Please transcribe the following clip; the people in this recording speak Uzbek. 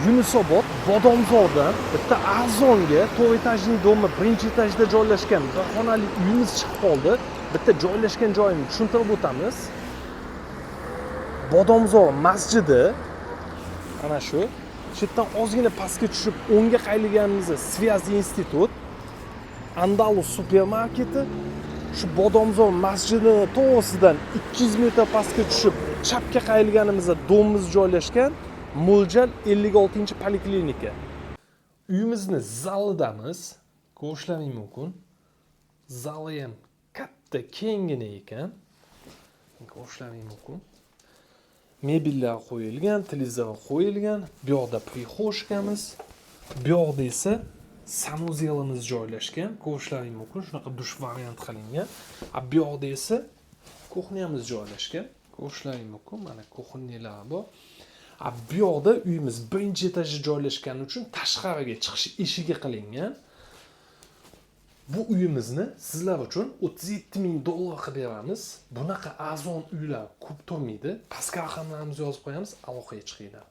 Yunusobod Bodomzordan bitta arzonga to'rt этажный дом ni birinchi etajida joylashgan bir xonali uyimiz chiqib qoldi. Bitta joylashgan joyini tushuntirib o'tamiz. Bodomzor masjidi ana shu. Shu yerdan ozgina pastga tushib, o'ngga qayrilganimizda Связь institut, Andalus supermarketi, shu Bodomzor masjidini to'g'risidan 200 metr pastga tushib, chapga qayrilganimizda дом imiz joylashgan. Mo'ljal 56 poliklinika. Uyimizni zalidamiz. Ko'rishlaring mumkin. Zali ham katta, kenggina ekan. Ko'rishlaring mumkin. Mebellar qo'yilgan, televizor qo'yilgan. Bu yoqda прихожка miz, bu yoqda esa санузел imiz joylashgan. Ko'rishlaring mumkin, shunaqa dush variant qilingan. A bu yoqda esa кухня miz joylashgan. Ko'rishlaring mumkin, mana кухня lar bor. A bu yoqda uyimiz birinchi etajda joylashgani uchun tashqariga chiqish eshigi qilingan. Bu uyimizni sizlar uchun 37 ming dollar qilib beramiz. Bunaqa arzon uylar ko'p turmaydi. Pastga raqamlarimizni yozib qo'yamiz, aloqaga chiqinglar.